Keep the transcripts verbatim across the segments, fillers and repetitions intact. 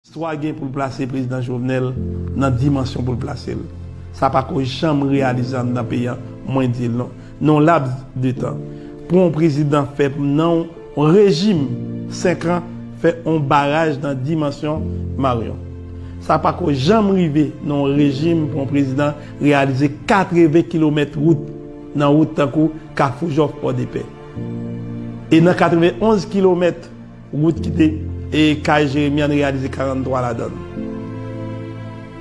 Istwa gen pou l plase prezidan Jovenel nan dimansyon pou l plase l. Sa pako janm reyalize anndan peyi a, mwen di l nan yon laps de tan. Pou yon prezidan fè nan yon rejim senk an, fè yon baraj nan dimansyon Marion. Sa pako janm rive nan yon rejim pou yon prezidan reyalize katreven kilomèt wout nan wout tankou Kafou Jòf, Pòdepè. E nan katrevenonz kilomèt wout ki te, e, kay Jeremi an, n reyalize karanntwa ladan l.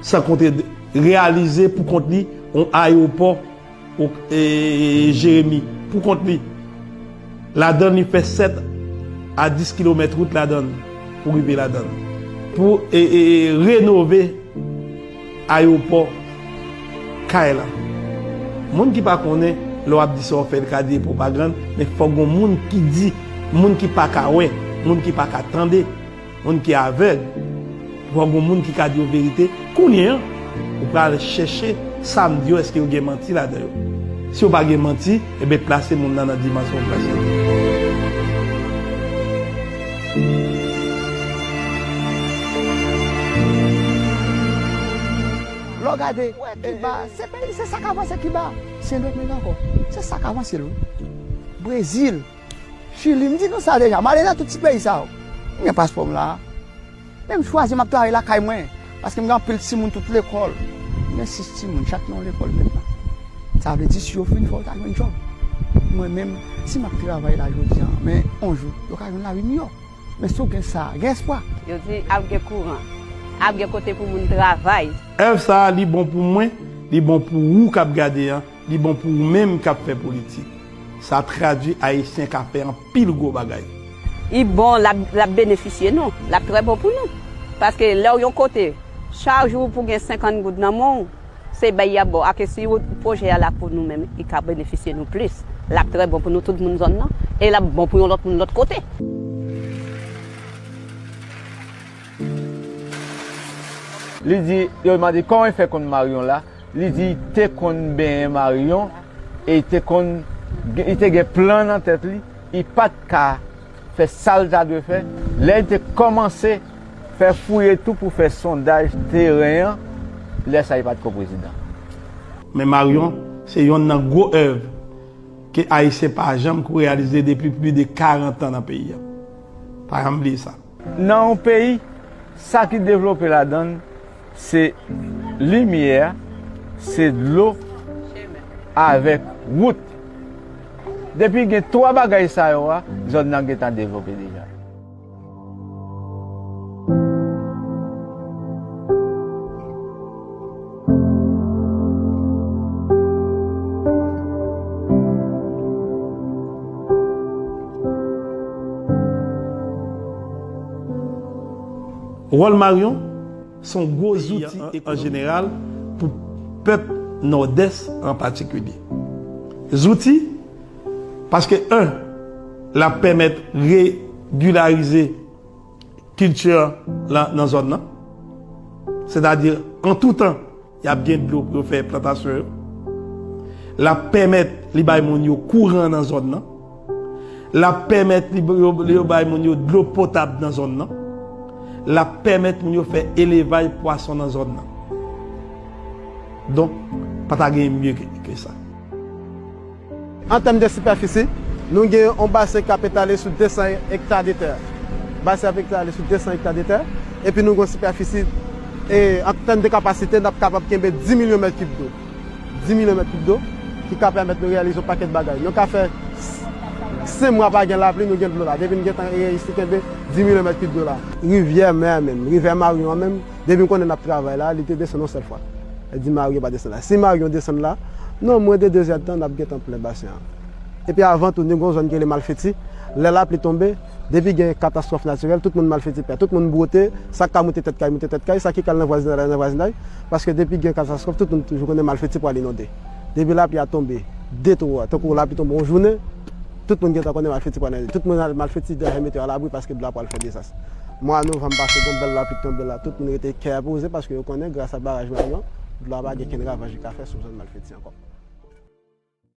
San konte reyalize pou kont li yon ayewopò, e, Jeremi, pou kont li. Ladan l, li fè sèt a dis kilomèt wout ladan l pou rive ladan l. Pou, e, e, e, renove ayewopò kay la. Moun ki pa konnen, lè w ap di sa w fè l ka di e pwopagann, men fòk gon moun ki di, moun ki pa ka wè, moun ki pa ka tande, moun ki avèg, fòk gon moun ki ka di yo verite. Kounye an, ou pral chèche sa m di yo, èske yo gen manti ladan yo. Si yo pa gen manti, ebyen plase moun nan nan dimansyon w plase l. Lè w gade, Kiba, se peyi, se sa k avanse Kiba. Sendomeng ankò, se sa k avanse l wi. Brezil, Chili, m di nou sa deja, m ale nan tout ti peyi sa yo. M gen paspò m la. Men m chwazi m ap travay lakay mwen, paske m gen anpil timoun tout lekòl. M gen sis timoun, chak nan yon lekòl menm nan. Sa vle di si yo fin fò yo ta jwenn djòb. Mwen menm, si m ap travay la jodi a, men yon jou, yo ka jwenn lavi miyò. Men si w gen sa, gen espwa. Yo di ap gen kouran, ap gen kote pou moun travay. Èv sa a, li bon pou mwen, li bon pou ou k ap gade a, li bon pou ou menm k ap fè politik. Sa tradui Ayisyen ka fè anpil gwo bagay. Li bon, l ap, l ap benefisye nou, l ap trè bon pou nou. Paske lè w yon kote, chak jou pou gen senkant goud nan men w, se bay y ap ba w. Ake si w, pwojè a la pou nou menm, li ka benefisye nou plis. L ap trè bon pou nou tout moun zòn nan, e l ap bon pou yon lòt moun lòt kote. Li di, yo mande kòman l fè konn Marion la, li di li te konn benyen Marion, e li te konn, li te gen plan nan tèt li, li pa t ka fè sa l ta dwe fè. Lè li te kòmanse fè fouye tou pou fè sondaj teren an, lè sa a li pa t ko prezidan. Men Marion, se yonn nan gwo èv ke Ayisyen pa janm ko reyalize depi plis de karant an nan peyi a. Pa janm bliye sa. Nan yon peyi, sa ki devlope ladan l, se limyè, se dlo, avèk wout. Depi gen twa bagay sa yo a, zòn nan gentan devlope deja. Wòl Marion se yon gwo zouti an, an jeneral pou pèp Nòdès an patikilye. Zouti, paske, en, l ap pèmèt regilarize kilti lan nan zòn nan. Sètadi, an tou tan, y ap gen dlo pou yo fè plantasyon yo. L ap pèmèt li bay moun yo kouran nan zòn nan. L ap pèmèt li, yo, yo bay moun yo dlo potab nan zòn nan. L ap pèmèt moun yo fè elevaj pwason nan zòn nan. Donk, pa ta gen mye ke, ke sa. An tèm de sipèfisi, nou gen yon basen k ap etale sou de san ekta de tè. Basen ap etale sou de san ekta de tè, epi nou gen yon sipèfisi, e, an tèm de kapasite, n ap kapab kenbe dis milyon mèt kib dlo. Dis milyon mèt kib dlo, ki ka pèmèt nou reyalize yon pakèt bagay. Nou ka fè s-, senk mwa pa gen lapli, nou gen dlo la. Depi n gentan reyisi kenbe dis milyon mèt kib dlo la. Rivyè mè a menm, rivyè Marion an menm, depi m konnen n ap travay la, li te desann yon sèl fwa. Li di Marion pa desann la. Si Marion desann la, non, mwen de de zè tan, n ap gentan plen basen an. Epi avan tou, nou gen yon zòn ki rele Malfeti. Lè lapli tonbe, depi gen katastwòf natirèl, tout moun Malfeti pè. Tout moun bwote, sa k ka moute tèt kay, moute tèt kay, sa ki ka al nan vwazinay, al nan vwazinay. Paske depi gen katastwòf, tout moun toujou konnen Malfeti pral inonde. Depi lapli a tonbe, de twa, tankou lapli tonbe yon jounen, tout moun gentan konnen Malfeti pral inonde. Tout moun al Malfeti dèyè mete yo alabri paske dlo a pral fè dezas. Mwa novanm pase, gen yon bèl lapli k tonbe la, tout moun rete kè poze paske yo konnen gras a baraj Marion, dlo a pa gen kenn ravaj li ka fè sou zòn Malfeti ankò.